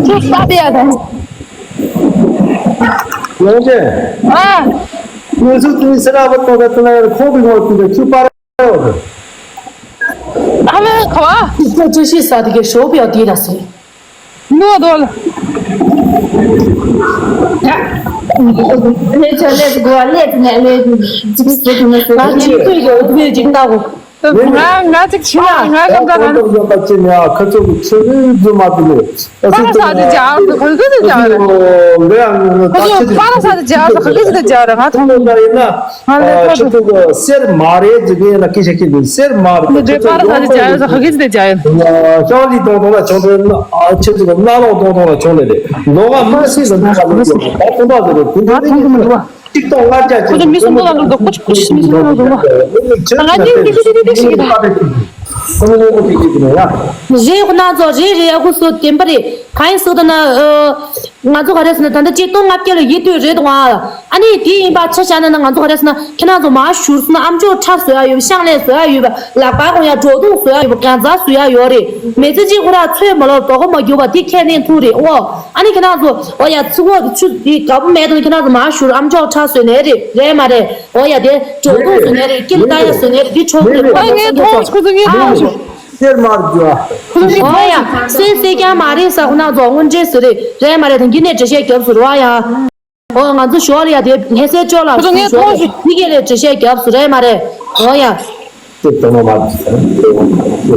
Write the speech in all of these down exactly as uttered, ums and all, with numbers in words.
ཁྱོད་ལྟ་དེ་ཡ་དང་། ཡོང་ཅེ། ཨ། ངེད་ཚོ་དེ་སེ་ར་བ་ཏོ་ག་ཏུ་ན་ཡར་ཁོག་པའི་ངོ་དེ་ཁྱོད་པར་ཡོད། ཨ་མ་ཁ་བ། ཁྱོད་ཅི་ཤེས་ས་དེ་གའི་ཞོགས་པའི་ཡ་དེ་ལ་སེ། ནོ་དོ་ལ། ལས་ཆ་ལས་དགོས་ལས་ནས་ལས་ཅིག་སེ་དེ་ནས་སེ་ང་ཅིག་ལྟོས་ཡོད་དེ་ཅིག་ལྟ་གོ། ང་ང་ཅིག་ཕྱིན་ན་ང་ཀམ་ད་ང་། ཡོད་པ་ཅི་ནས་ཁ་ཚོ་གི་ཆུ་ལུད་རྫུ་མ་དེ་ལས་ཨ་སི་པ་ར་ས་དེ་ཇག་ལ་ག་གི་དེ་ཇག་ར། ཁ་ཚོ་པ་ར་ས་དེ་ཇག་ལ་ག་གི་དེ་ཇག་ར་ང་ཐོང་། ང་ལས་ཁ་ཚོ་གི་སེར་མ་རེད་ཟེར་གི་ཡིན་ན་སྐད་ཆ་ཁྱེད་ཀྱི་སེར་མ་རེད་ད་ཁྱེད་ཚོ་པ་ར་ས་དེ་ཇག་ལ་ག་གི་དེ་ཇག་ཡིན། ཤང་ལི་ཏོང་ཏོང་ལ་ཆོང་ཏོ་ཁྱེད་ཚོ་གི་གནའ་ལོག་ཏོང་ཏོང་ལ་ཆོང་ལེ་ལེ་ལོ་ང་མ་སི་ཟེར་ན་ཁ་ལོ་ཡོད་ད་ཁོང་ཐག་ཟེར་རེད་དེ་འདྲ་ནི་ཡིན། གཅིག་སྟོང་ལྔ་བརྒྱ་ཁོ་ཚོ་མི་གསུམ་པོ་ལ་ལུག་དོ་ཀུ་ཅི་ཀུ་ཅི་མི་གསུམ་པོ་ལ་ལུག་དོ། ང་གཉིས་ཀྱི་ཀི་ཀི་ཀི་ཀི་ཞིག་གི་ད། རེད་ཁོ་ན་ཚོ་རེད་རེད་ཨ་ཁུ་སོ་བདེན་པ་རེད། གང་ཡིན་ཟེར་ད་ན་ང་ཚོ་ག་རེ་ཟེར་ན་ད་ལྟ་གཅིག་སྟོང་ལྔ་བརྒྱ་ལ་ཡིད་དུས་རེད་དང་ཨ། ཨ་ནི་དེ་ཡིན་པ་ཆ་བཞག་ན་ན་ང་ཚོ་ག་རེ་ཟེར་ན་ཁྱེད་རང་ཚོ་མ་ཞུར་སོང་ན་ཨམ་ཅོག་ཁྲ་བཟོ་ཡ་ཡོད་པ་ཤང་ལས་བཟོ་ཡ་ཡོད་པ་ལག་པ་གོང་ཡ་གྲོ་བརྡུང་བཟོ་ཡ་ཡོད་པ་གན་ཚ་བཟོ་ཡ་ཡོད་རེད། མི་ཚེ་གཅིག་ཁོ་ར་ཚོད་མ་ལོབ་དོ་གོ་མ་རྒྱུག་པ་དེ་ཁས་ལེན་ཐུབ་རེད་ཨོ། ཨ་ནི་ཁྱེད་རང་ཚོ་ཨོ་ཡ་ཚི་གོ་ཆུ་དེ་དགའ་པོ་མེད་དང་ཁྱེད་རང་ཚོ་མ་ཞུར་ཨམ་ཅོག་ཁྲ་བཟོས་ནས་རེད་རེད་མ་རེད། ཨོ་ཡ་དེ་གྲོགས་པོ་བཟོས་ནས་རེད་ཀིལ་ལྟ་ཡ་བཟོས་ནས་རེད་དེ་ཆོག་གི་རེད། ཨ་ངས་མཐོང་ཁོ་ཚོ་ངས་མཐོང་ཤོག་སེར་མར་རྒྱུ་ཨ། ཨོ་ཡ་སེ་སེ་ཀྱང་མ་རེད་ས་ཁོ་ན་ཚོ་དངོས་འབྲེལ་ཟེར་རེད་རེད་མ་རེད་དང་གི་ནས་འགྲེལ་བཤད་རྒྱབ་ཟེར་རོ་ཨ་ཡ། ཨོ་ང་ཚོ་ཞོར་ལ་ཡ་དེ་ལྷ་སའི་ཅོག་ལ་ཁོ་ཚོ་ངས་ཞོར་མཐོང་ཤོག་ཡི་གེ་ལས་འགྲེལ་བཤད་རྒྱབ་ཟེར་རེད་མ་རེད། ཨོ་ཡ། སེ་ཏོ་མ་མ་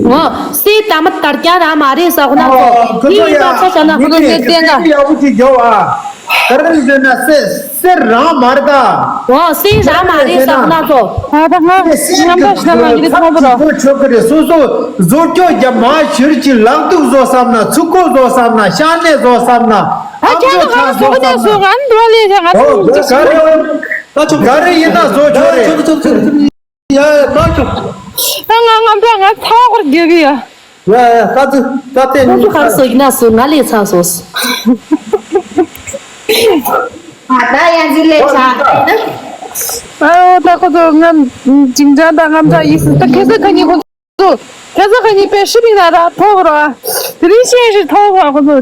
ཨོ་སེ་ད་མ་དར་རྒྱ་ར་མ་རེད་ས་ཁོ་ན་ཚོ་ཁོ་ཚོ་ཡི་ཡ་ཡི་ད་ཆ་ཆ་ན་ཁོ་ཚོ་ངས་བསྟན་ད། ཡག་པོ་ཅིག་རྒྱོབ་ཨ། ག་རེ་ཟེར་ན་སེ་སེ་རང་མ་རེད་ད། ཨོ་སེ་རང་མ་རེད་ས་ཁོ་ན་ཚོ། ད་ད་ང་ངམ་ད་ཤ་ན་ཡིན་ཁོ་བོ་རོ། ཆོག་གི་རེད། སོ་སོ་བཟོ་སྐྱོ་རྒྱ་མ་ཞུར་གྱི་ལག་ཏུ་བཟོ་བསམ་ན་ཚུགས་ཁོ་བཟོ་བསམ་ན་ཤ་ནས་བཟོ་བསམ་ན་ཨ་ཨ་ཁྱེད་ཚོ་ཁ་ཚོ་ག་ནས་བཟོ་ང་འདུག་ལས་ཀྱང་ང་ཚོ་ག་རེ་ཡིན་ན་བཟོ་ཆོག་རེད། ཡ་ཡ་ད་ཆོག་ད་ང་ངམ་ད་ང་ཚ་བ་ཁོར་རྒྱག་གི་ཡ། ཡ་ཡ་ད་ཚོ་ད་ལྟས་ཁོ་ཚོ་ག་རེ་བཟོ་ཡིན་ན་བཟོ་ང་ལས་ཚ་སོང་། ཨ་ད་ཡང་ཅི་ལས་ཆ། ཨ་ད་ཁོ་ཚོ་ང་ཅིང་ཅང་དང་ངམ་ད་ཡིན་སྲིད་ད་ཁེ་ས་ཁ་ཉིན་ཁོ། ཁ་ས་ཁ་ཉིན་པའི་ཧྲི་པིང་ན་ར་ཐོག་ར། དེ་རིང་ཤེས་ཧྲི་ཐོག་ར་ཁོ་ཚོ།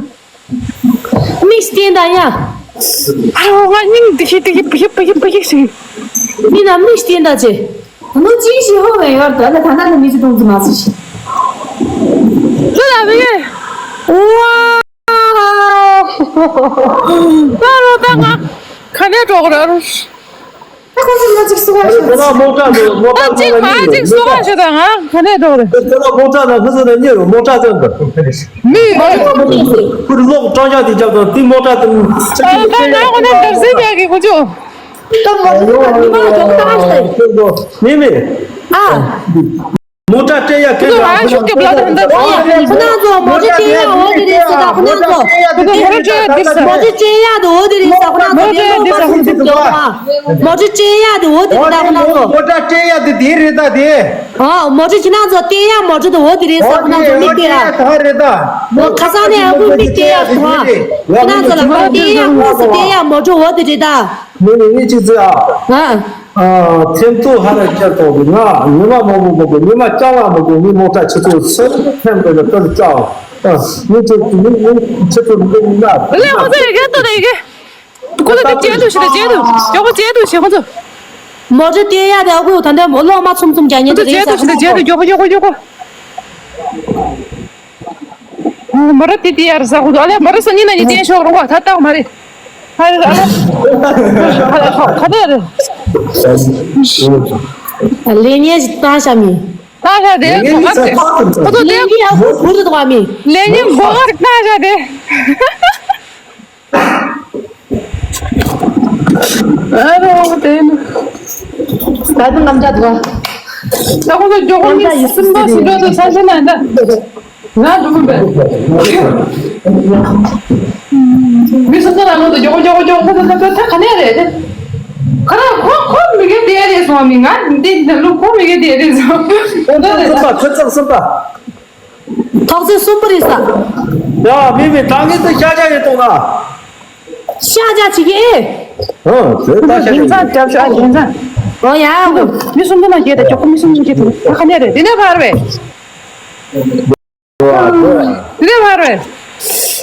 མིག་སྟེང་ད་ཡ། ཨ་ཧོ་ང་སྙིང་དི་ཤི་དི་ཤི་པི་ཤི་པི་ཤི་པི་ཤི་ཞིག་མི་ན་མིག་སྟེང་ད་ཅེ། ད་ནུ་ཅི་ཤི་ཧོ་བའི་ཡོར་ད་ལ་ད་ན་ནུ་མི་ཅི་གཏོང་ཙི་མ་ཙི་ཤི། ཙི་ལ་བི་གེ། ཝའོ། ད་རོ་ད་ང་ག་ནས་འགྲོ་གི་ར་རུ། ད་ཁོ་ཚོ་ལ་ཅིག་སུ་བ་ཁོ་ན་མོ་ཊ་ནས་མོ་ཊ་ཨ་ཅིག་ཚོ་ལ་ང་ཉེ་ཅིག་རུ་སུ་བ་ཤོད་ད་ང་ག་ནས་འགྲོ་རེད། ཁོ་ན་མོ་ཊ་ན་ཁོ་ཚོ་ལ་ཉེ་རུ་མོ་ཊ་ཚོན་གི་མི་ཁོ་ཚོ་ཁོ་ཚོ་གློག་གྲང་ཤ་དེ་རྒྱབ་དང་དེ་མོ་ཊ་དེ་ད་ད་ང་ཁོ་ན་འདར་སེ་རྒྱག་གི་ཁོ་ཚོ། ད་མོ་ཊ་ནི་མ་ཇོག་ད་ཨ་ཤ་ཡི་མི་མི་ཨ། མོ་ཊ་སྤྲད་ཡ་ཁྱེད་ཚོ་ཨ་ཤུགས་རྒྱབ་ལ་དང་འདི་ཁོ་ན་ཚོ་མོ་ཊ་སྤྲད་ཡ་འོ་དེ་རེད་ཟེར་ད་ཁོ་ན་ཚོ། ཁོ་ཚོ་མོ་ཊ་སྤྲད་ཡ་འདི་ཟེར། མོ་ཊ་སྤྲད་ཡ་དེ་འོ་དེ་རེད་ཟེར་ཁོ་ན་ཚོ་དེ་ལོ་མ་ཚོམ་ཚོམ་རྒྱག་ཨ། མོ་ཊ་སྤྲད་ཡ་དེ་འོ་དེ་རེད་ད་ཁོ་ན་ཚོ། མོ་ཊ་སྤྲད་ཡ་དེ་དེ་རེད་ད་དེ། ཨ་མོ་ཊ་ཁྱེད་རང་ཚོ་སྤྲད་ཡ་མོ་ཊ་དེ་འོ་དེ་རེད་ཟེར་ཁོ་ན་ཚོ་མིག་སྟེར་ཡ། ད་རེད་ད། ཁ་སང་ནས་ཨ་ཁུ་མིག་སྟེར་ཡ་ཟེར་ཁོ་ན་ཚོ་ལ་ཁོ་སྟེར་ཡ་ཁོ་སུ་སྟེར་ཡ་མོ་ཊ་འོ་དེ་རེད་ད། ངས་ནི་ངས་ཅི་ཟེར་ཨ། ཨ། ཨ། ཐེམ་ཐོ་ཧ་ར་ཁྱེར་ཐོག་གི་ང་ཉི་མ་མང་པོ་མང་པོ་ཉི་མ་རྐྱང་ལ་མང་པོ་ངས་མོ་ཊ་ཆུ་ཚོད་སུ་ཐེམ་དེ་ལ་ཏར་བཅག་ཨ། ངས་ཅི་ངས་ངས་ཆུ་ཚོད་འདི་ན། ལས་ཁོ་ཚོ་ཡི་གེ་ལྟོས་དང་ཡི་གེ་ཁོ་ཚོ་དེ་བྱེད་དུ་ཞིག་དང་བྱེད་དུ་མགྱོགས་པོ་བྱེད་དུ་ཞིག་ཁོ་ཚོ། མོ་ཊ་སྟེར་ཡ་དེ་ཨ་ཁུ་ད་ལྟ་གློག་མ་ཚོམ་ཚོམ་རྒྱག་ཉེན་ཁོ་ཚོ་དེ་རེད་བྱེད་དུ་ས་ཞིག་དང་བྱེད་དུ་མགྱོགས་པོ་མགྱོགས་པོ་མགྱོགས་པོ། མོ་ར་ཏི་ཏི་ཡར་ས་ཧུ་ཨ་ལེ་མོ་ར་སོ་ཉིན་ན་ཉི་ཏན་ཤོག་རུ་བ་ཐ་ཏག་མ་རེད། ཧ་རེ་ཨ་ལེ། ཁ་ཏེ་རེད། ལེ་ཉེ་ཞིག་བཏང་ཤ་མི། ཏང་ཤ་དེ་གོ་ང་ཁོ་ཚོ་ལེ་ཉེ་ཨ་ཁུ་བུ་རུ་དུ་བ་མི། ལེ་ཉེ་གོ་ང་ཏང་ཤ་དེ། ཨ་རོ་དེ་ནི། ད་དུང་རྣམ་ཅག་འདུག་ག་ད་ཁོ་ཚོ་མགྱོགས་པོ་མི་སུམ་པ་སུ་འགྲོ་ཚོ་ཚ་ཤ་ན་ད། ང་འགྲོ་གི་མེད། མི་སུམ་པ་ལ་ནོར་དུ་མགྱོགས་པོ་མགྱོགས་པོ་མགྱོགས་པོ་ད་ད་ད་ག་ནས་རེད་དེ། ཁ་ར་ཁོ་ཁོ་མི་གེ་དེ་རེད་སོང་མི་ང་འདི་ད་ལུ་ཁོ་མི་གེ་དེ་རེད་སོང་། ཁོ་ཚོ་སུམ་པ་ཁོ་ཚོ་སུམ་པ། ཐོག་ཚད་གསུམ་པོ་རེད་ས། ཡ་མི་མི་ད་ངས་ད་ཤ་ཆ་ཡོད་དོ་ན། ཤ་ཆ་ཆི་གེ། ཨ་ཚོད་ད་ཤ་ཆ་ཡིན་ཡོད། ཨོ་ཡ། མི་གསུམ་པོ་ན་རྒྱལ་ད་མགྱོགས་པོ་མི་གསུམ་པོ་རྒྱལ་ད་ད་ག་ནས་རེད་དེ་ནས་བར་བས། དེ་ནས་བར་བས།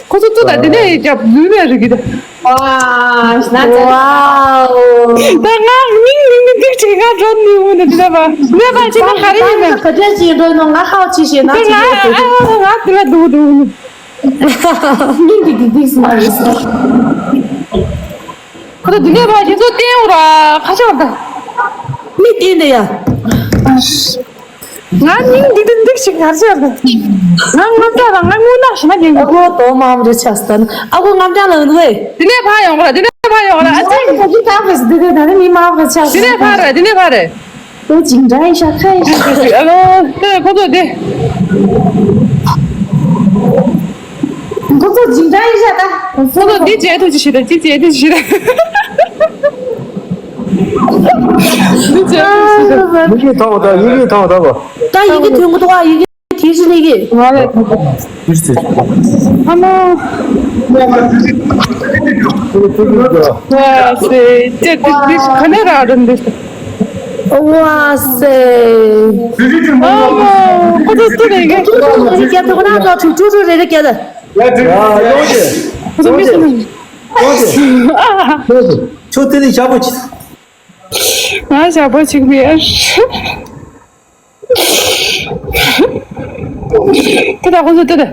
ཁོ་ཚོ་ཚོ་ད་དེ་ནས་རྒྱབ་ལུས་ནས་རིག་གི་ད། ཝའོ། ད་ང་མིང་མིང་མིང་འདི་ཁྲིད་ང་འགྲོ་ནི་འུ་ནི་འདི་ལ་བ་ནས་ཕ་ཆེ་ན་ག་རེ་ཡིན་ན། ག་འདྲ་ཅིག་འགྲོ་ནོ་ང་ཧའོ་ཆི་ཤེས་ན་ད་ང་ཆི་ཤེས་ཨ་ང་དེ་ལ་འདུག་འདུག་ནི། མིང་འདི་འདི་འདི་སུ་མ་རེད་ཟེར། ཁོ་ཚོ་འདི་ནས་ཕ་ཁྱེད་ཚོ་བསྟན་འོ་ར་ཁ་ཆག་ད། མི་བསྟན་དེ་ཡ། ང་སྙིང་འདི་འདི་འདི་ཞིག་ཡར་ཤར་དང་། ང་དངངས་སྐྲག་དང་ང་རྔུལ་ནག་ཞིག་ན་ཉན་གི། ཨ་ཁོ་དོ་མམ་རེ་ཆགས་སྟན། ཨ་ཁོ་དངངས་སྐྲག་ལངས་འདུག་ཨེ། འདི་ནས་ཕར་ཡོང་གོ་ར། འདི་ནས་ཕར་ཡོང་གོ་ར། ཨ་ཙི། ཨ་ཁོ་འདི་ཐག་རེད་འདི་དེ་ད་ནི་མི་མང་རེ་ཆགས། འདི་ནས་ཕར་རེད། འདི་ནས་ཕར་རེད། ཨོ་ཅིང་འདྲ་ཡི་ཤ་ཁ་ཡི་ཤ་ཁ་ཤ། ཨ་ལོ། དེ་ཁོ་ཚོ་དེ། ཁོ་ཚོ་ཇི་འདྲ་ཡིན་ཤག་ད། ཁོ་ཚོ་འདི་བྱས་ཐུབ་ཀྱི་ཞིག་རེད། ཅི་བྱས་ཐུབ་ཀྱི་ཞིག་རེད། འདི་བྱས་ཐུབ་ཀྱི་ཞིག་རེད། ཡི་གེ་མཐོང་ད། ཡི་གེ་མཐོང་ད་བ། ད་ཡི་གེ་ཐོན་གི་འདུག་ཨ། ཡི་གེ་དེ་རིང་ལས་ཀྱི། ང་ལས་ཐོན་གི། ཨ་མ། ཝ་སེ། ཅེ་ཏི་ཏི་ག་ནས་རག་རུང་འདི། ཝ་སེ། ཨ་མ། ཁོ་ཚོ་སུ་རེད་གི། ཁོ་ཚོ་རེད་གི། ཁོ་ཚོ་རེད་གི། ཡ་ཡོང་ཅེ། ཁོ་ཚོ་མི་སུ་རེད། ཡོང་ཅེ། ཡོང་ཅེ། ཁྱོད་དེ་ནས་ཞག་པོ་ཅིག་ང་ཞག་པོ་ཅིག་མེད། ཁོ་ད་ཁོ་ཚོ་ལྟོས་དང་།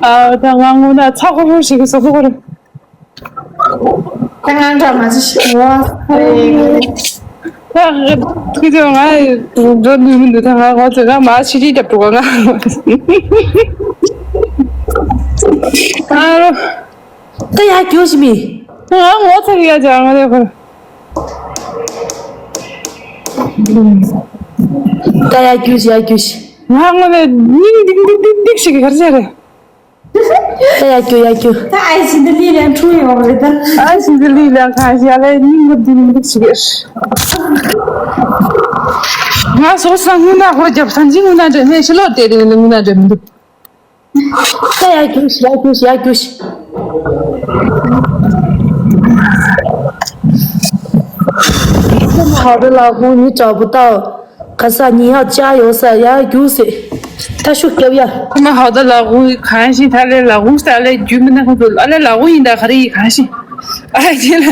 ཨ་ད་ང་དངོས་གནས་ཚ་ཁོ་ཁོ་ཞིག་གི་བཟོ་ཁོ་ཁོ་རེད། ད་ང་འདྲ་མ་ཅི་ཞིག་ངོ་། ད་ཁོ་ཚོ་ང་འགྲོ་ནུས་མི་འདུག་ད་ང་ཁོ་ཚོ་ང་མ་ཕྱི་རིལ་རྒྱབ་འགྲོ་ག་ང་། ཨ་རོ། ད་ཡར་རྒྱུགས་ཤིག་མི། ང་ངོ་ཚ་གི་ཡ་ཅག་ང་རེ་ཁོ། ད་ཡར་རྒྱུགས་ཤིག་ཡར་རྒྱུགས་ཤིག་ང་ངོ་ནས་སྙིང་ཏིག་ཏིག་ཏིག་ཏིག་ཞིག་གི་གར་ཆ་རེད། ད་ཡར་རྒྱུགས་ཡར་རྒྱུགས། ད་ཨའི་ཕྱི་འདི་ལི་ལན་འཁྲུག་ཡོང་རེད་ད། ཨའི་ཕྱི་འདི་ལི་ལན་གང་ཞིག་ཡ་ལས་སྙིང་ངོ་ཏིག་ཏིག་ཞིག་གི། ང་སོ་སོ་དངུལ་ནག་ཧོར་རྒྱབ་ས་འཇིག་དངུལ་ནག་འདྲེ་མེད་ཕྱི་ལོག་བལྟས་དེ་ནས་དངུལ་ནག་འདྲེ་མི་འདུག་ད་ཡར་རྒྱུགས་ཤིག་ཡར་རྒྱུགས་ཤིག་ཡར་རྒྱུགས་ཤིག 好的，老公，你找不到，可是你要加油噻，ཡར་རྒྱུགས་ཟེར། ད་ཤུགས་རྒྱབ་ཡ། ཁོ་མ་ཧའོ་ད་ལག་དབུ་གང་ཞིག་ད་ལས་ལག་དབུ་ས་ལས་རྒྱུ་མི་ན་ཁོ་ཚོ་ཨ་ལས་ལག་དབུ་ཡིན་ད་ག་རེ་ཡིན་གང་ཞིག་ཨ་ལས་ཁྱེད་ལ།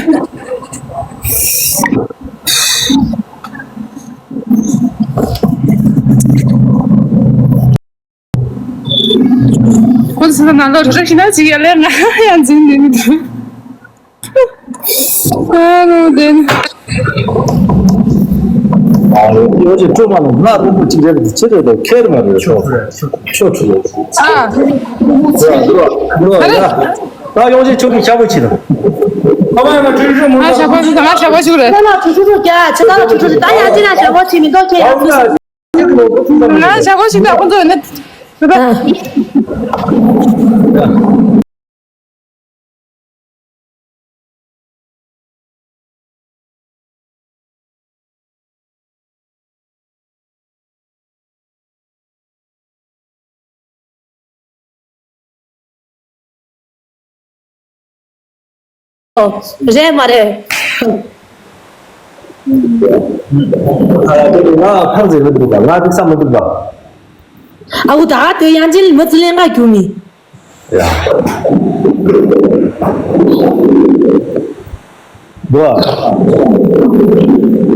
ཁོ་ཚོ་ནང་ལོགས་རེག་ཤི་ན་ཅིག་ཡ་ལས་ང་ཡང་འཛིན་ནས་མི་འདུག་ཨ་རོ་དེ་ནི། ཡོང་ཅིག་སྤྲོ་མ་ལ་ང་རུ་མོ་ཅིག་རེད་དེ་ཅི་རེད་དེ་ཁེར་མ་རེད་ཆོ་ཆོ་ཆོ་ཆོ། ཨ། ད་ཡོང་ཅིག་ཆོ་གི་ཤ་བོ་ཅི་དང་། ཨ་མ་ཡ་མ་ཁྲུ་ཁྲུ་མོ། ང་ཤ་བོ་ཅིག་ང་ཤ་བོ་ཅིག་རེད། ང་ལ་ཁྲུ་ཁྲུ་རུ་རྒྱ་ཆ་ད་ལ་ཁྲུ་ཁྲུ་རུ་ད་ཡ་ཅི་ན་ཤ་བོ་ཅིག་མི་འདོག་ཁྱེད་ཡ་ཁུ་སུ། ང་ཞག་པོ་ཞིག་ལ་ཁོང་ཚོ་ནི། རེད་མ་རེད། ང་ཕར་ཟེར་གི་འདུག་ག་ང་འདུག་བསམ་མི་འདུག་ག་ཨ་ཁུ་ད་དེ་ཡང་ཅིན་མི་ཚེ་ལེན་ག་རྒྱུ་མི། ཡ། འདུག་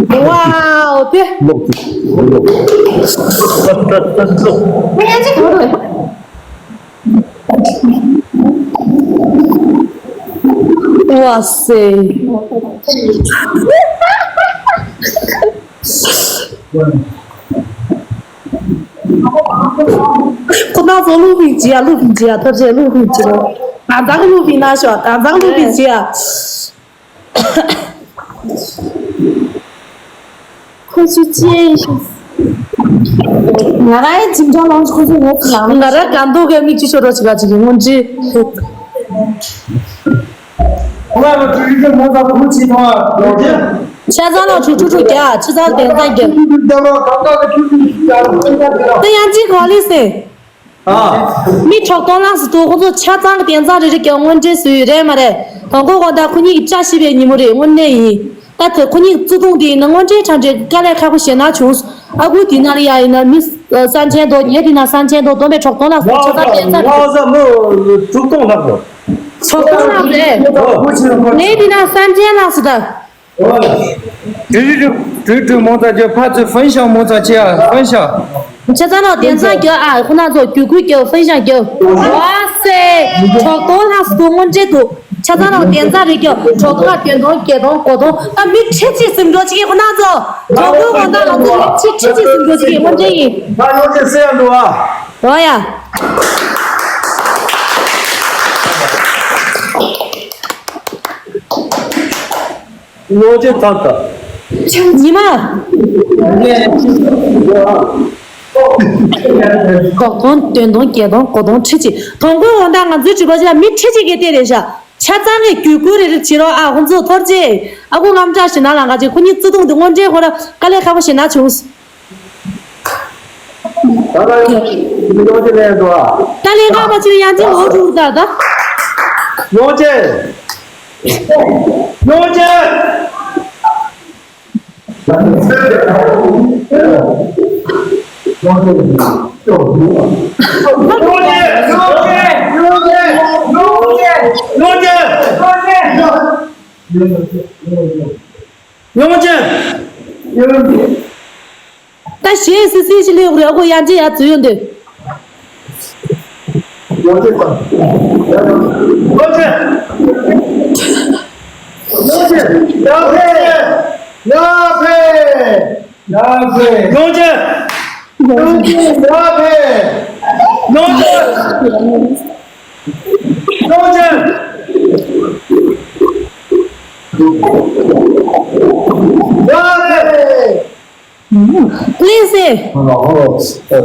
ག་ཝའོ་དེ། ལོག་ཅིག་ལོག་ད་ད་ད་ལོག་ད་ཡང་ཅིན་ག་རེད། ཝ་སེ། ཁོ་ན་ཚོ་ལུག་ཕིང་ཅི་ཡ་ལུག་ཕིང་ཅི་ཡ་ཐབས་ཆེ་ལུག་ཕིང་ཅི་རོ། ང་ཚང་ལུག་ཕིང་ན་ཤོག་ང་ཚང་ལུག་ཕིང་ཅི་ཡ། ཁོ་ཚོ་ཅི་ཡིན་ཤག་ང་རང་ཡང་འཛིན་གྲྭ་ལོངས་ཁོ་ཚོ་ངོ་ཚ་ལངས། ང་རང་གང་འདུག་གི་མིག་ཆུ་ཤོར་རོགས་བྱེད་ག་ཅིག་གི་སྔོན་ཅི། ཆ་ཚང་ལ་ཁྲུ་ཁྲུ་ཁྲུ་རྒྱག་ཆུ་ཚང་དེང་སང་རྒྱག་ད་ཡང་ཅི་གོ་ལི་སེ། མི་ཁྲག་སྟོང་ལངས་སུ་ཐུག་ཁོ་ཚོ་ཆ་ཚང་གི་དེང་སང་རེ་རེ་རྒྱག་སྔོན་འདྲེ་སུ་ཡོད་རེད་མ་རེད། དང་པོ་གོ་ད་ཁོ་གཉིས་ཀྱི་བཀྲ་ཤིས་པའི་ཉིན་མོ་རེད་དངོས་གནས་ཡིན། ད་དེ་ཁོ་གཉིས་བརྩེ་དུང་དེ་ཡིན་ན་དངོས་འབྲེལ་ཁྲ་འབྲེལ་དཀའ་ལས་ཁག་པོ་ཞེ་ན་བྱུང་། ཨ་ཁུ་དེ་ན་ལ་ཡ་ཡིན་ན་མི་ས་ཆེན་དོ་ཉེ་དེ་ན་ས་ཆེན་དོ་བསྡོམས་པའི་གྲོགས་གཏོང་ལ་ཆ་ཚང་བརྟན་ཚར་རེད། ལྷ་ས་མི་དྲུག་སྟོང་ལྷག་རེད། གྲོགས་གཏོང་ལ་རེད། ངས་དེ་ན་ས་ཆེན་ལ་སུ་ད། དྲུག་དྲུག་དྲུག་དྲུག་མོ་ཙམ་གྱི་ཕར་ཚུར་ཧྥན་ཤང་མོ་ཙམ་ཅི་ཡ་ཧྥན་ཤང་། ཆ་ཚང་ལ་བརྟན་ཚར་རྒྱོ། ཨ་ཁོ་ན་ཚོ་རྒྱུ་ཁུལ་རྒྱོ་ཧྥན་ཤང་རྒྱོ། ཝ་སེ། གྲོགས་གཏོང་ལྷག་སུ་དངོས་འབྲེལ་དུ། ཆ་ཚང་ལ་བརྟན་ཚར་རེད་རྒྱོ། གྲོགས་གཏོང་ལ་བརྟན་གཏོང་བརྒྱད་གཏོང་དགུ་གཏོང་། ད་མི་ཁྲི་གཅིག་ཟིན་འགྲོ་ཅིག་ཁོ་ན་ཚོ། གྲོགས་གཏོང་དགོངས་དག་ང་ཚོ་མི་ཁྲི་ཁྲི་གཅིག་ཟིན་འགྲོ་ཅིག་དངོས་འབྲེལ་ཡིན། ད་ཡོང་ཅིག་སེ་ཡ་འགྲོ་ཨ། ཨོ་ཡ། ལོ་ཅེ་ཐག་ད། ཉི་མ། གོ་གོང་བདུན་སྟོང་བརྒྱད་སྟོང་དགུ་སྟོང་ཁྲི་གཅིག་དང་པོའི་འོང་དང་ང་ཚོའི་དྲི་བ་ཅི་ལ་མི་ཁྲི་གཅིག་གི་སྟེང་རེད་ཤག་ཆ་ཚང་གི་བརྒྱུད་སྐུལ་རེ་རེ་བྱེད་རོགས་ཨ། ཁོང་ཚོ་ཐོར་རྗེ་ཨ་ཁུ་ངམ་བཀྲ་ཤིས་ན་ལང་ག་ཅིག་ཁོ་གཉིས་བརྩེ་དུང་དེ་དངོས་འབྲེལ་ཁོ་ར་དཀའ་ལས་ཁག་པོ་ཞེ་ན་བྱུང་། ད་ལ་ཡང་ཡོང་ཅེ་ལེན་འགྲོ་ཨ། ད་ལེན་ཁག་པ་ཅིག་ཡང་ཅིག་ལོ་དྲུག་ད་ད། ཡོང་ཅེ། ཡོང་ཅེ། ཡོང་ཅེ། ད་གཞས་སི་སི་ཞིག་ལེན་དགོས་རེད། ཨ་ཁུ་ཡང་ཅི་ཡ་ཚུ་ཡོང་དུས། ཡོང་ཅེ་དང་། ཡོང་ཅེ། ཡོང་ཅེ། ཡ་ཕེ། ཡ་ཕེ། ཡ་ཕེ། ཡོང་ཅེ། ཡོང་ཅེ། ཡ་ཕེ། ཡོང་ཅེ། ཡོང་ཅེ། ཡ་ཕེ། ལགས་སེ། ཨ་ཨོ་ཨོ་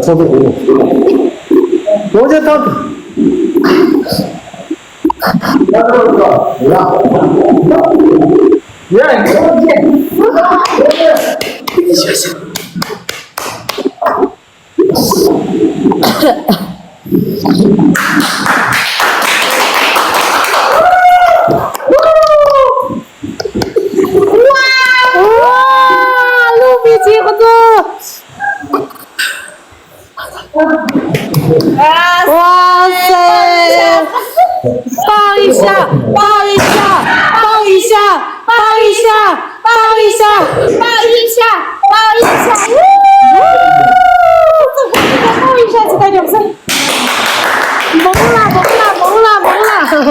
ཚོགས་འདུ་གོ། ལོ་ཅེ་ཐབ། ཡ་ཡ། ཝ། ལུག་མི་བྱེད་ཁོ་ཚོ། ཝ་སེ། པའོ་ཡི་ཤ། པའོ་ཡི་ཤ། པའོ་ཡི་ཤ། པའོ་ཡི་ཤ། པའོ་ཡི་ཤ། པའོ་ཡི་ཤ། པའོ་ཡི་ཤ། པའོ་ཡི་ཤ་ཅི་ད་ཡོང་སེ། མོང་ལ་མོང་ལ་མོང་ལ་མོང་ལ། ཨ་ཙི།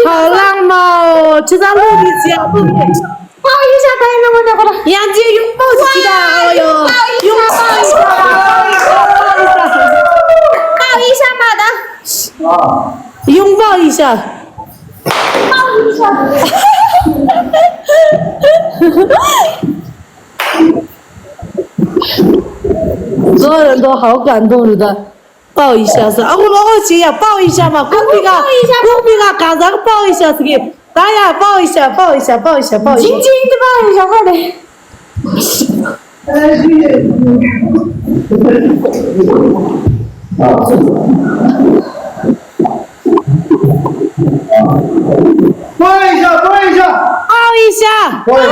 ཧ་ལམ་མའོ་ཁྱི་ཚང་ལུག་གི་ཅི་ཡང་ལུག་གི། པའོ་ཡི་ཤ་ད་ཡིན་ན་མ་ནི་ཁོ་ལ། ཡང་ཅི་ཡུང་པའོ་ཅི་ཅི་ད་ཨོ་ཡོ། ཡུང་པའོ་ཡི་ཤ། པའོ་ཡི་ཤ་མ་ད། ཡུང་པའོ་ཡི་ཤ། པའོ་ཡི་ཤ། ཟོ་ར་འདོ་ཧའོ་ག་འདོ་རུ་ད། པའོ་ཡི་ཤ་ཟ། ཨ་ཁུ་ལོ་ཨོ་ཅི་ཡ་པའོ་ཡི་ཤ་མ་ཁུག་པི་ག་ཁུག་པི་ག་ག་ཟ་པའོ་ཡི་ཤ་ཟ་གི། ད་ཡ་པའོ་ཡི་ཤ་པའོ་ཡི་ཤ་པའོ་ཡི་ཤ་པའོ་ཡི་ཤ། ཇིང་ཇིང་དི་པའོ་ཡི་ཤ་ཧ་ལེ། པའོ་ཡི་ཤ། པའོ་ཡི་ཤ། པའོ་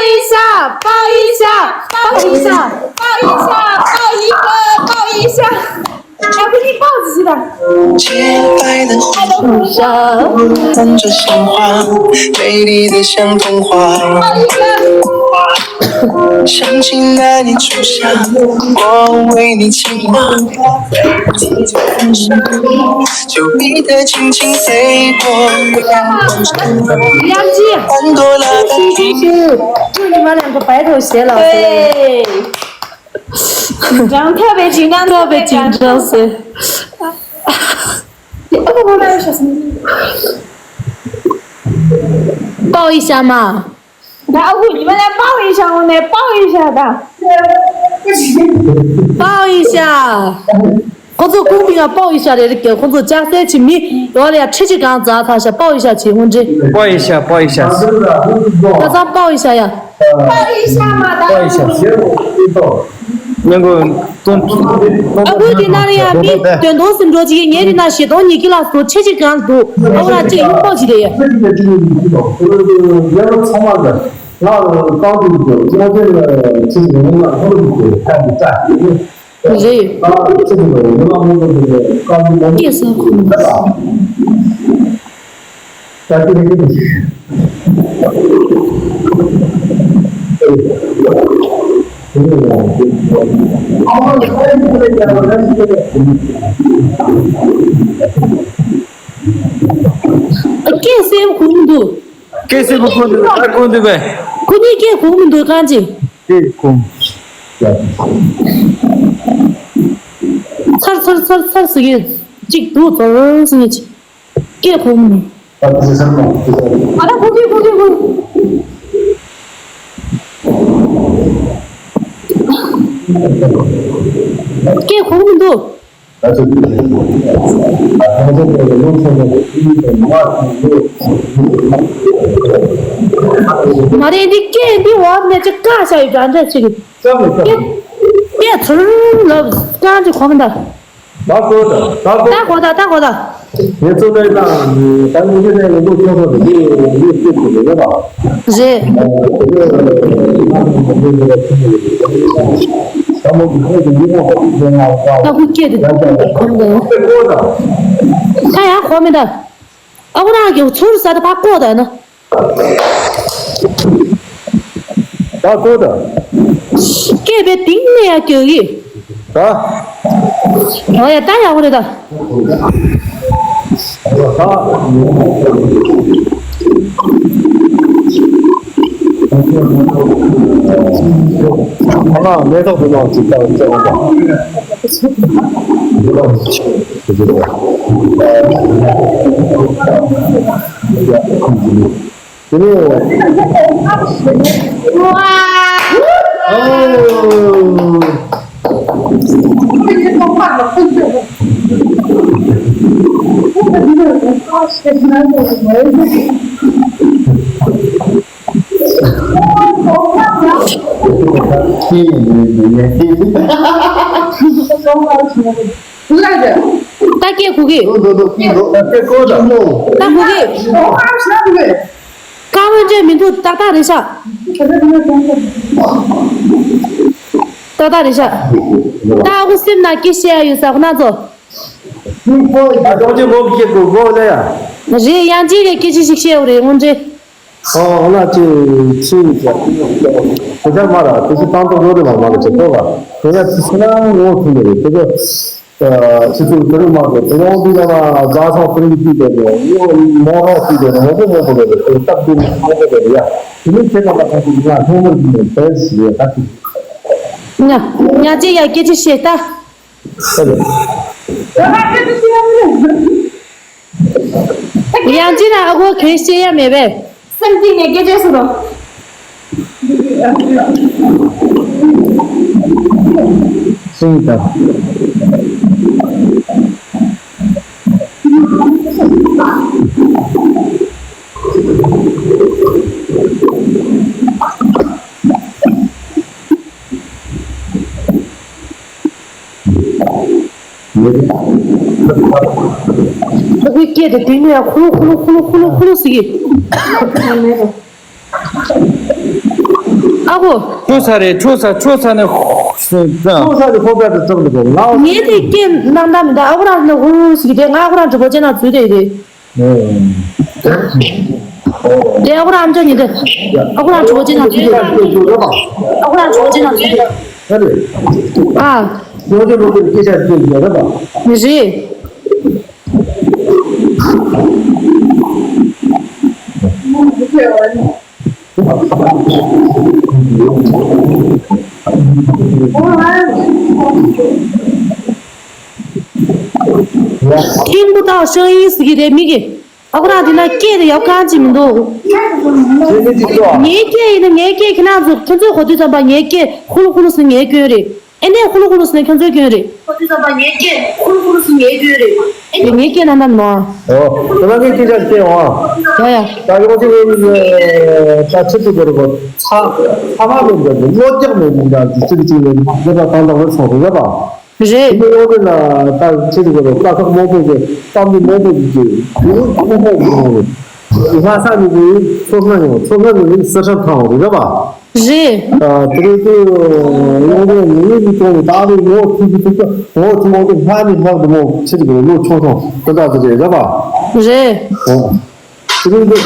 ཡི་ཤ། པའོ་ཡི་ཤ། པའོ་ཡི་ཤ། པའོ་ཡི་ཤ། པའོ་ཡི་ཤ། པའོ་ཡི་ཤ། ཨ་ཁུ་གཉིས་པའོ་ཟི་ཟི་དང་། 洁白的湖，藏着鲜花，美丽的像童话。想起那年初夏，我为你牵挂。就你的轻轻飞过月光下， ཡང་ཅི། 潘多拉的 ཅི་ཅི་ཅི། ཁྱོད་ཉི་མ་ལ་འགྲོ་བའི་རོ་ཞེས་ལ་ཟེར། ཧེ། ཐོབ་པའི་ཅིང་ཀྲང་ཟེར། པའོ་ཡི་ཤ་མ། ད་ཨ་ཁུ་ཉི་མ་ལ་པའོ་ཡི་ཤ་འོང་ནས་པའོ་ཡི་ཤ་ད། པའོ་ཡི་ཤ། ཁོ་ཚོ་ཀུང་ཏི་ང་པའོ་ཡི་ཤ་རེད་རེད་ཀྱི། ཁོ་ཚོ་ལྕགས་སྲེག་བྱེད་མི་ཡོད་ལ་ཡ་ཁྲི་གཅིག་གང་ཛ་ཚ་ཤ་པའོ་ཡི་ཤ་བྱེད་ཧུན་ཏྲེ། པའོ་ཡི་ཤ། པའོ་ཡི་ཤ། ད་ཚ་པའོ་ཡི་ཤ་ཡ། པའོ་ཡི་ཤ་མ་ད། པའོ་ཡི་ཤ། ཉན་གོ། ཨ་ཁུ་དེ་ན་རེ་ཡ་མི་དོན་དོ་སུ་འགྲོ་ཅིག་ངའི་རི་ན་ཞེ་དོང་ཉི་ཁི་ལ་སོ་ཁྲི་གཅིག་གང་འདུག་ཨ་ཁུ་ར་གཅིག་ཡུག་པོ་ཅིག་རེད་ཡ། རེད། སྐད་ས་ཁོ་མི་འདུག་སྐད་སེམས་ཁོ་མི་འདུག་སྐད་སེར་པོ་ཁོ་འདུག་ད་ཁོ་འདུག་པས། ཁོ་གཉིས་སྐད་གོ་མི་འདུག་གང་ཅི། སྐད་གོ། ཚར་ཚར་ཚར་ཚར་ཟེར་གྱི་གཅིག་འདུག་ཚར་ཟེར་གྱི་གཅིག་སྐད་གོ་མི་འདུག་ཨ་ད་ཁོ་གི་ཁོ་གི་ཁོ་སྐད་གོ་མི་འདུག་མ་རེད། འདི་སྐད་འདི་འོག་ནས་ཅིག་བཀག་བྱ་ཡི་འདྲ་འདྲ་ཅིག་སྐད་སྐད་ཚུར་ལབ་རྐང་ཅིག་གོ་མི་འདུག་ད་གོ་ད་ད་གོ་ད་གོ་ད་ད་གོ་ད། ངས་གཙོ་བོ་ད་ད་ངས་ངས་ལོ་ཁྱོད་ཚོ་འདི་ངས་སྐད་ཚུར་ལབ་པ། རེད། ད་ཁོ་སྐད་དེ་གོ་མི་འདུག་ད་ཡང་གོ་མི་འདུག་ཨ་ཁུ་རང་གི་ཚུར་ཟ་ད་ཕ་ཀོ་ད་ན། ད་ཀོ་ད། སྐད་པའི་དིང་ནས་ཡ་སྐྱོ་གི། ད། ཨོ་ཡ་ད་ཡག་པོ་རེད་ད། ད་ང་མེ་ཏོག་དེ་ནང་ཅིག་ལྟ་བུ་ལྟ་བུ་དང་། དེ་ནས། ད་སྐད་གོ་གི། ད་གོ་གི། བཀའ་མོལ་བྱས་མི་འདུག་ཏག་ཏག་རེད་ཤག་ཏག་ཏག་རེད་ཤག་ད་ཨ་ཁུ་སེམས་ནང་སྐད་བཤད་ཡ་ཡོད་ས་ཁོ་ན་ཚོ། ཨ་ཅོག་ཅིག་མོ་གི་སྐད་གོ་གོ་ལ་ཡ། རེད། ཡང་ཅིག་རེད། སྐད་ཆ་ཞིག་བཤད་ཡོད་རེད་དངོས་འབྲེལ། ཨོ་ང་ཅིག་ཕྱིན་ཡོད་ཀྱང་དེ་ཚོ་མ་ར་དེ་ཚོ་ཏང་ཏོག་རོ་རེ་མ་མ་རེད་ཅེས་གོ་བ་དེ་ཡ་ཚི་སི་ན་ངོ་ཐུག་ནས་རེད་དེ་ཚོ། སྤྱི་ཚོགས་དེ་རུ་མ་དགོས་དེ་རང་དུས་ལ་ན་རྫ་ཚང་ཕུ་རིང་དུས་དེ་ནས་མོ་རོགས་དུས་དེ་ནས་མོ་པོ་མོ་པོ་རེད་དེ་སྟབས་བདེ་མོ་པོ་རེད་ཡ། དེ་ནས་ཁྱེད་རང་ལ་ཁ་ཐུག་ང་ལྷོ་མོ་དུས་ནས་བལ་ཞིག་ཡོད་ད་ཅིག་ཉ་ཉ་ཅེ་ཡ་སྐད་ཆ་བཤད་ད། ཡང་ཅི་ན་ཨ་གོ་གོས་བཤད་ཡ་མེད་པས། སེམས་གཏིང་ནས་སྐད་ཆ་ཟེར་རོ། སེམས་དང་། ཨ་ཁུའི་སྐད་དེ་དེ་ནས་ཡང་ཁུ་ལུ་ཁུ་ལུ་ཟེར་གི། ཨ་ཁུ། འཁྲུག་ས་རེད། འཁྲུག་ས་འཁྲུག་ས་ནས་ཧུ་ཟེར་ད། འཁྲུག་ས་དེ་ཁོ་པས་དེ་ཙམ་ལ་གོ་ང་། ངས་དེ་སྐད་གནང་ད་མི་འདུག་ཨ་ཁུ་རང་ནས་ཧུ་ཟེར་གི་དེ་ང་ཨ་ཁུ་རང་གྲོགས་པོ་བྱས་ན་ཚུལ་དེ་རེད། དེ་ཨ་ཁུ་རང་ཨམ་ཅོག་ཉིད་དེ། ཨ་ཁུ་རང་གྲོགས་པོ་བྱས་ན་ཚུལ་དེ། ཨ་ཁུ་རང་གྲོགས་པོ་བྱས་ན་ཚུལ་དེ། ཨ། རེད། ཐེངས་པོ་དག་ཤང་ཡིན་ཟེར་གི་རེད་མི་གི། ཨ་ཁུ་རང་དེ་ན་སྐད་དེ་ཡག་གང་ཅི་མི་འདུག་ངའི་སྐད་ཡིན་ན་ངའི་སྐད་ཁྱེད་རང་ཚོ་ཁྱེད་ཚོའི་གོ་དུས་ཙམ་པ་ངའི་སྐད་ཧུ་ལུ་ཧུ་ལུ་ཟེར་ངའི་སྐྱོན་རེད། ཨེ་ནས་ ཀུ་ལུ་ཀུ་ལུ་ཟེར་ནས་ཁྱོད་ཚོའི་སྐྱོན་རེད། ཁོ་ཚོས་བསམ་པ་ངའི་སྐད་ཀུ་ལུ་ཀུ་ལུ་ཟེར་ངའི་སྐྱོན་རེད། ཨེ་ངའི་སྐད་ནང་ལྟར་མིན་ནོ། ཨོ། དེ་ལ་ངས་སྐད་ཆ་ཞིག་བཤད་འོང་ཨ། ཡ་ཡ། ད་ཡོང་ཅིག་ངས་ད་ཆེད་དུ་བར་བ་ཚ་ཚ་བ་མེད་འདྲ་གི་གློ་རྒྱག་མེད་འདྲ་གི་ཅིག་ཅིག་ལས་མ་བསྡད་པ་དང་ལ་བ་སོང་རེད་པ། རེད། དེ་ནས་ཡོང་དུས་ན་ད་ཆེད་དུ་བར་བ་དཀའ་ཁག་མང་པོ་གི་གཏམ་གླེང་མང་པོ་གི་གི་དེ་ནས་ཁོང་ཁོང་གི་ལྷ་ས་ནས་གི་མཚོ་སྔ་ཡོང་མཚོ་སྔ་ནས་གི་སི་ཁྲོན་ཐང་རེད་པ། རེད། ཨ། དེ་རིང་དུ་སློབ་གྲྭའི་ཉི་མའི་གི་ཐོག་ནས་ད་རེས་ངོ་ཐུག་གི་ཐུག་གི་ངོ་ཐུག་འོང་དུས་ལྷག་ནས་ལྷག་ཏུ་མོ་ཕྱིར་གི་ལོ་ཆུང་ཆུང་དེ་འདྲ་ཟེར་རེད་རེད་པ། རེད། ཨོ། དེ་རིང་དུ་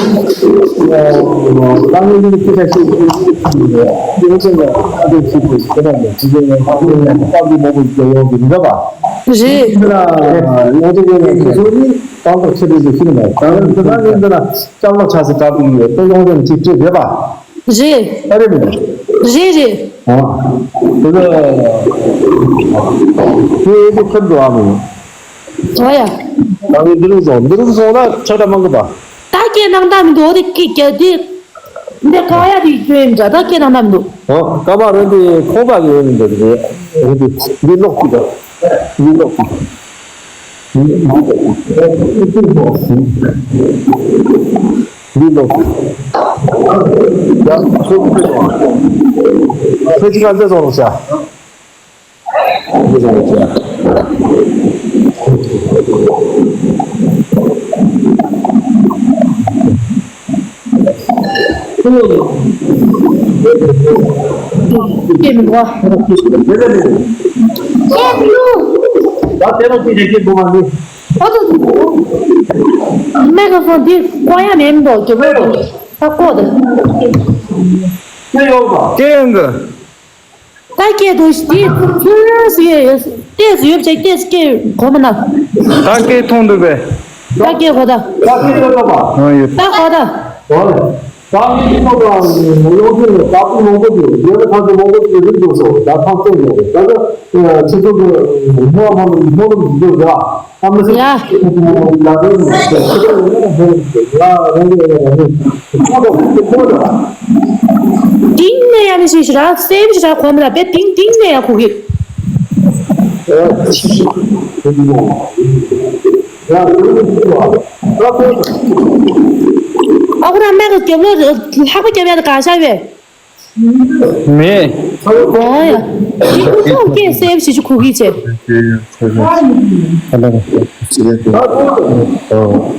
ད་ངས་འདི་སྐད་ཆ་ཞིག་ཡོད་ཅེས་ལ་ཨ་འདྲ་ཞིག་གི་དེ་འདྲ་ལས་ཇི་ལྟར་ཡང་ཧ་གོ་ཡང་སྟབས་བདེ་མོ་བོ་ཞིག་ཡོང་གི་རེད་པ། རེད། དེ་ལ་ཡོང་དུས་ངས་ལས་ཀྱི་ཚོགས་ནི་དང་ཐོག་ཆེད་དུ་ཞུ་ནས་ད་ལྟ་འདི་ལ་ངས་འདི་ལ་ལྕང་མ་ཆགས་སུ་གྲགས་པའི་ཡོད་དེ་ཡོང་དོན་ཅིག་ཅིག་རེད་པ། རེད། ཨ་རེད་མི་རེད། རེད་རེད། ཨ། དེ་ལ་དེ་དེ་ཁྱབ་འགྲོ་ཨ་མི། ཨོ་ཡ། ད་ངས་འདི་རུ་སོང་འདི་རུ་སོང་ན་ཆག་སྒྲ་མང་གི་པ། ད་སྐད་ནང་ལྟ་མི་འདུག་དེ་སྐད་རྒྱག་དེ། འདི་ཀ་ཡ་དེ་སྐྱོན་འདྲ་ད་སྐད་ནང་ལྟ་མི་འདུག་ཨོ། ཀ་མ་རེད་འདི་ཁོང་པ་གི་ཡོད་མི་འདུག་དེ་འདི་ལོག་གི་ད་འདི་ལོག་གི་འདི་ལོག་གི་འདི་ལོག་གི་ཡ་ཁྱོད་ཁྱོད་ཁྱོད་ཅི་ག་འདི་སོང་ལོག་ཤ། མེ་ག་ཧྥོན་འདི་བཀོག་ཡ་མེད་མི་འདུག་རྒྱབ་ལོགས་དང་ད་བཀོག་དང་། སྐད་ཡོང་གི། ད་སྐད་འདུག་དེ་ཚུར་ཟེར་ཡས་ཡོད། ཏོག་ཙམ་ཡོད་པ་ཅིག་ཏོག་ཙམ་སྐད་གོ་མ་ན། ད་སྐད་མཐོང་འདུག་པས། ད་སྐད་གོ་ད། ད་སྐད་གོ་ད་པ། ཨ་ཡོད། ད་གོ་ད། ད་ངས་ཅི་ཐོག་ལ་ཡོང་དུས་ནས་ད་སྐུ་མང་པོ་འདུག་རྒྱལ་བ་ཐམས་ཅད་མང་པོ་ཞིག་རིག་འདུག་སོ་ད་ཐང་སྟོན་ཡོད་ད་ད་ཁྱེད་ཚོ་གི་སྨོན་ལམ་སྨོན་ལམ་འདུག་ད། ཡ། དིང་ནས་ཡ་མི་ཤེས་ཤི་ར་སེམས་ཤི་ར་གོ་མི་ལ་པེ་དིང་དིང་ནས་ཡ་གོ་གི། ཨ་ཁུ་ར་མེ་གི་རྒྱབ་ལོགས་ལྷག་པ་རྒྱབ་ཡ་དེ་ག་ཤ་བས། མེད། ཨོ་ཡ། ཁྱོད་སྐད་སེབ་ཞིག་ཆུ་ཁུག་གི་བྱས།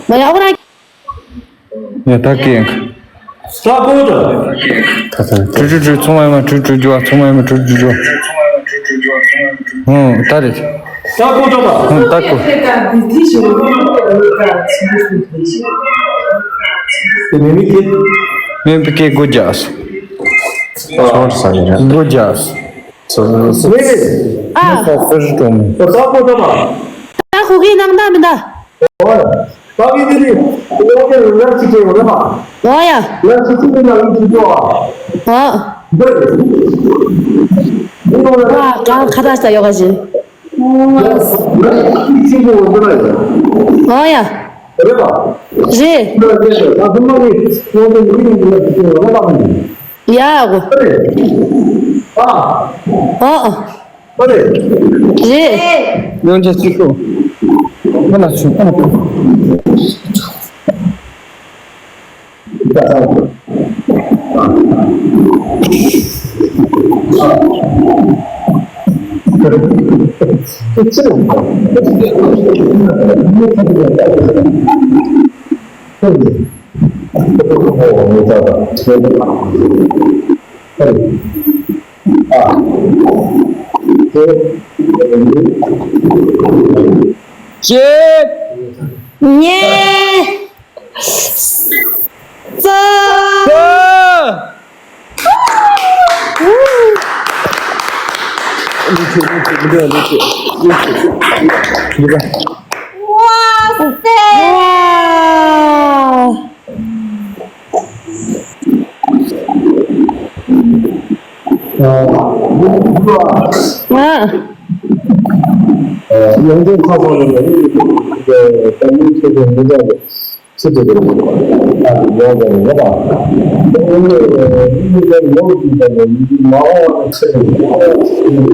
ང་ཡག་པོ་རང་། ཡ་ད་སྐད། ས་ཀོ་ད། གྲུ་གྲུ་གྲུ་ཚོང་མ་མ་གྲུ་གྲུ་རྒྱུ་བ་ཚོང་མ་མ་གྲུ་གྲུ་རྒྱུ་བ། ཧུང་ད་རེད། ས་ཀོ་ད་པ། ཧུང་ད་ཀོ། དེ་མི་མི་སྐད། མི་མི་སྐད་དགུ་རྒྱགས། ཆོར་ས་ཡིན་ར། དགུ་རྒྱགས། ཨ། ས་ཀོ་ད་པ། ད་ཁོ་གི་ནང་ད་མི་ད། ད་གི་དེ་ནི་ཨོ་ཀེ་ལ་ཅི་ཅེ་ཡོད་རེད་པ། ཨོ་ཡ། ལ་ཅི་ཅེ་ཡོད་ན་ཡིན་ཅི་ཅོ་ཨ། ཨ། འདི་རེད། འདི་ནོ་རེད། ཨ་གང་ཁ་ད་ས་ཡོ་ག་ཅི། ལ་ཅི་ཅེ་ཡོད་རེད་པ། ཨོ་ཡ། རེད་པ། རེད། ད་དུ་མ་ནི་ཨོ་ཀེ་ལ་ཅི་ཅེ་ཡོད་རེད་པ། ཡ་གོ། རེད། ཨ། ཨ་ཨ། ཨ་རེ། རེད། ཡོང་ཆ་ཅིག་ཤོག་ཨ་ན་ཆུ་ཨ་ན་ཆུ། གཅིག་གཉིས། གསུམ། ཝའོ། ཡོང་འབབ་ཁ་སང་ལ་ཡོད་རེད། ད་ནི་ཁྱེད་ཚོ་མི་འདྲ་རེད། ཚེ་དེ་ལ་ཨ་ཡོང་བ་ཡོད་པ། ཨེ་ནི་ལོ་དེ་ལ་ཡིན་གྱི་མ་འོངས་པ་ཚེ་དེ་ལ་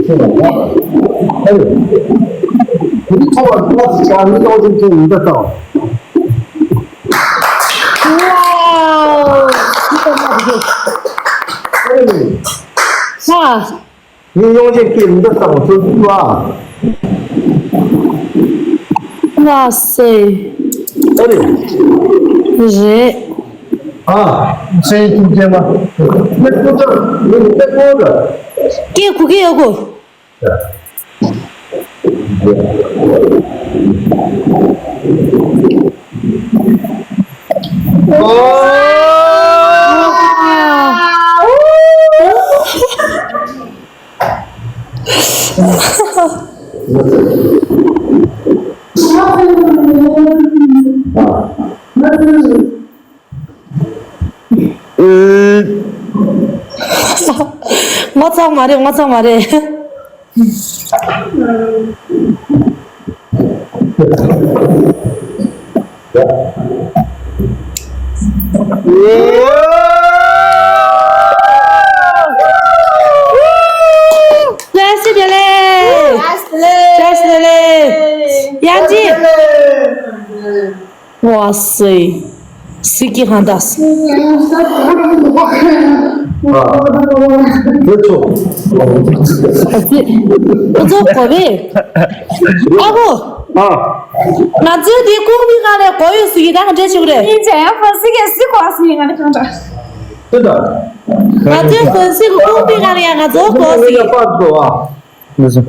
ཁྱེད་ལ་ཡོད་པ། ཨེ་ནི་དེ་ཚོ་བ་ལ་ཅང་མི་གཏོང་ཅིག་ཅིག་མི་འདྲ་དང་། Wow! ཨེ་ནི། ཧ། ཡིན་ཡོང་ཅན་སྐད་མི་འདྲ་བཏང་བ་ཚོ་ཚུལ་བ། ལགས་སེ། ཨ་རེ། རེད། ཨ། སེང་ཐུག་རྒྱལ་མ། མི་ཁོ་ཚོ་མི་མི་ཁོ་ཚོ། སྐད་གོ་གི་ཡོད་གོ། ངོ་ཚ་མ་རེད། ངོ་ཚ་མ་རེད། བཀྲ་ཤིས་བདེ་ལེགས། བཀྲ་ཤིས་བདེ་ལེགས། ཡང་ཅིག། ཝ་སེ། སི་ཀི་ཧན་དཱ་སི། ཨ། དེ་ཚོ། ཁོ་ཚོ་གོ་བས། ཨ་ཁུ། ཨ། ང་ཚོའི་དེ་ཀུང་པི་ག་ལས་གོ་ཡོད་སི་ཀི་ད་ག་འདྲ་ཞིག་རེད། ཡིན་ཅེ་ཡང་ཧྥན་སི་ཀི་སི་གོ་སི་ང་ནི་གང་འདྲ། དེ་ད། ང་ཚོའི་ཧྥན་སི་ཀི་ཀུང་པི་ག་ལས་ཡང་ང་ཚོ་གོ་སི་ཀི། ལགས་སོ།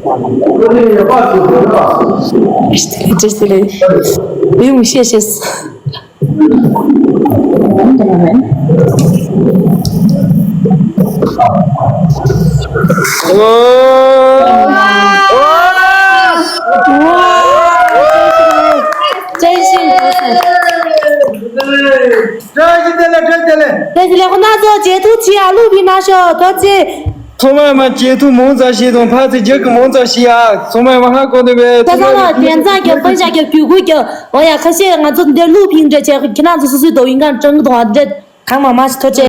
ལགས་སོ། ཡུམ་ཤེས་ཤེས། བཀྲ་ཤིས་བདེ་ལེགས། བཀྲ་ཤིས་བདེ་ལེགས། བཀྲ་ཤིས་བདེ་ལེགས། ཁོང་རྣམ་ཚོ་བརྗེད་ཐུག་བྱེད་ཡ་ལུག་ཕིང་ན་ཤོག་ཐུགས་རྗེ་ཆེ། ཚང་མ་མ་བརྗེད་ཐུག་མང་ཙམ་བྱེད་དང་ཕར་ཚུར་རྒྱག་གི་མང་ཙམ་བྱེད་ཡ། ཚང་མ་མ་ཧ་གོ་ནི་བས། ད་ཚང་མ་དེ་ཚང་རྒྱབ་ཕན་ཤ་རྒྱབ་གུས་གུས་རྒྱབ། འོ་ཡ་ཁ་ཤས་ང་ཚོ་འདིར་ལུག་ཕིང་འདྲ་བྱས་ཁྱེད་རང་ཚོ་སོ་སོའི་འདོད་ཡོན་གང་དྲང་གི་དང་འདྲ་གང་མ་མ་ཞིག་ཐུགས་རྗེ་ཆེ།